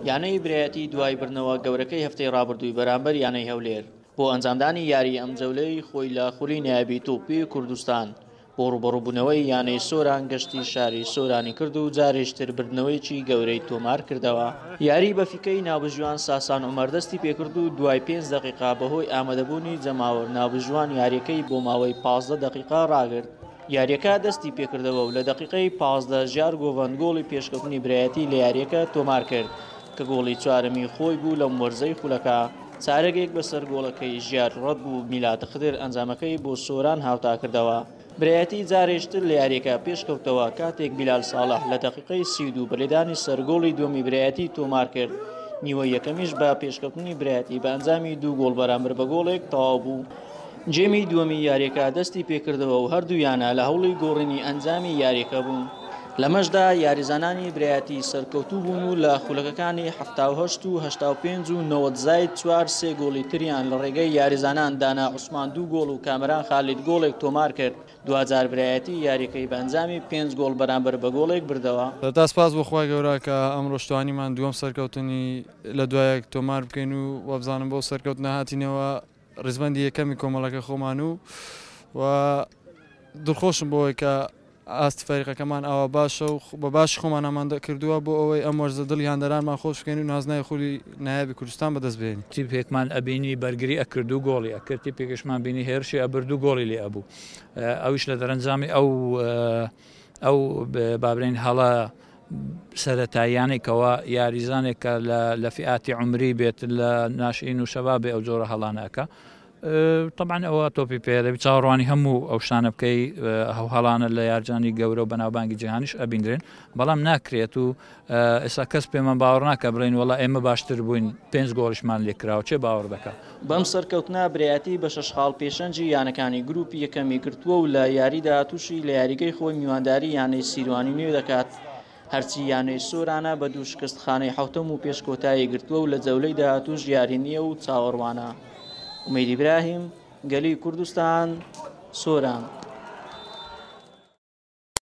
یانەی برایەتی دوای بردنەوە گەورەکەی هەفتەی ڕابردووی بەرامبەر یانەی هەولێر بۆ ئەنجامدانی یاری ئەم جەولەی خۆی لە خولی نایابی تۆپی کوردستان بۆ ڕووبەڕووبوونەوەی یانەی سۆران گەشتی شاری سۆرانی کرد و جارێکی تر بردنەوەیەکی گەورەی تۆمار کردەوە. یاری بە فیکەی ناوبژیوان ساسان عومەر دەستی پێکرد و دوای پێنج دەقیقە بەهۆی ئامادەبوونی جەماوەر ناوبژیوان یارییەکەی بۆ ماوەی 15 دەقیقە ڕاگرت. یارییەکە دەستی پێکردەوە و لە دەقیقەی 15 ژیار گۆڤەند گۆڵی پێشکەوتنی برایەتی لە یارییەکە تۆمار کرد کە گۆڵی چوارەمی خۆی بوو لەم وەرزەی خولەکە. چارەگێک بەسەر گۆڵەکەی ژیار ڕەت بوو، میلاد خدر ئەنجامەکەی بۆ سۆران هاوتاکردەوە. برایەتی جارێکی تر لە یارییەکە پێشکەوتەوە کاتێک بیلال ساڵح لە دەقیقەی 32 بە لێدانی سەر گۆڵی دووەمی برایەتی تۆمارکرد، نیوەی یەکەمیش بە پێشکەوتنی برایەتی بە ئەنجامی دوو گۆڵ بەرامبەر بە گۆڵێک تەواو بوو. گێمی دووەمی یارییەکە دەستی پێکردەوە و هەردوو یانە لە هەوڵی گۆڕینی ئەنجامی یارییەکە بوون، لەمەشدا یاریزانانی برایەتی سەرکەوتوو بوون و لە خولەکەکانی 78 و 85 و 90 زاید چوار سێ گۆڵی تریان لە ڕێگەی یاریزانان دانا عوسمان دوو گۆڵ و کامەران خالید گۆڵێک تۆمار کرد، دواجار برایەتی یارییەکەی بە ئەنجامی پێنج گۆڵ بەرامبەر بە گۆڵێک بردەوە. سەرەتا سپاس بۆ خوای گەورە کە ئەمڕۆش توانیمان دووەم سەرکەوتنی لە دوایەک تۆمار بکەین و وابزانم بەو سەرکەوتنە هاتینەوە ڕیزبەندی یەکەمی کۆمەڵەکە خۆمان و و دڵخۆشم بۆی کە ئاستی فەریقەکەمان ئاوا باشە و بە باشی خۆمان ئامادە کردووە بۆ ئەوەی ئەم وەرزە دڵی هاندەرانمان خۆش بکەین و نازناوی خولی نایابی کوردستان بەدەست بهێنین. تیپێکمان ئەبینی بەرگری ئەکرد و گۆڵی ئەکرد، تیپێکیشمان بینی هێرشی ئەبرد و گۆڵی لێ ئەبوو. ئەویش لە دەرەنجامی ئەو ئەو با بڵێین هەڵە سەرەتاییانەی کەوا یاریزانێک کە لە فیئاتی عومری بێت لە ناشئین و شەباب بێ ئەو جۆرە هەڵانە ئەکا. تەبعەن ئەوە تۆپی پێ دەبی چاوەڕوانی هەموو ئەو شتانە بکەی ئەو هەڵانە لە یارجانی گەورە و بەناوبانگی جیهانیش ئەبیندرێن بەڵام ناکرێت و ئێستا کەس پێمان باوەڕ ناکە بڵێن وڵا ئێمە باشتر بووین پێنج گۆڵیشمان لێکراوە چێ باوەڕ دەکات. بەم سەرکەوتنە برایەتی بە شەش خاڵ پێشەنگی یانەکانی گروپی یەکەمی گرتووە و لە یاری داهاتووشی لە یاریگەی خۆی میوانداری یانەی سیروانی نوێ دەکات. هەرچی یانەی سۆرانە بە دوو شکست خانەی حەوتەم و پێش کۆتایی گرتووە و لە جەولەی داهاتووش یاری نییە و چاوەڕوانە. ئومێد ئیبراهیم، گەلی کوردستان، سۆران.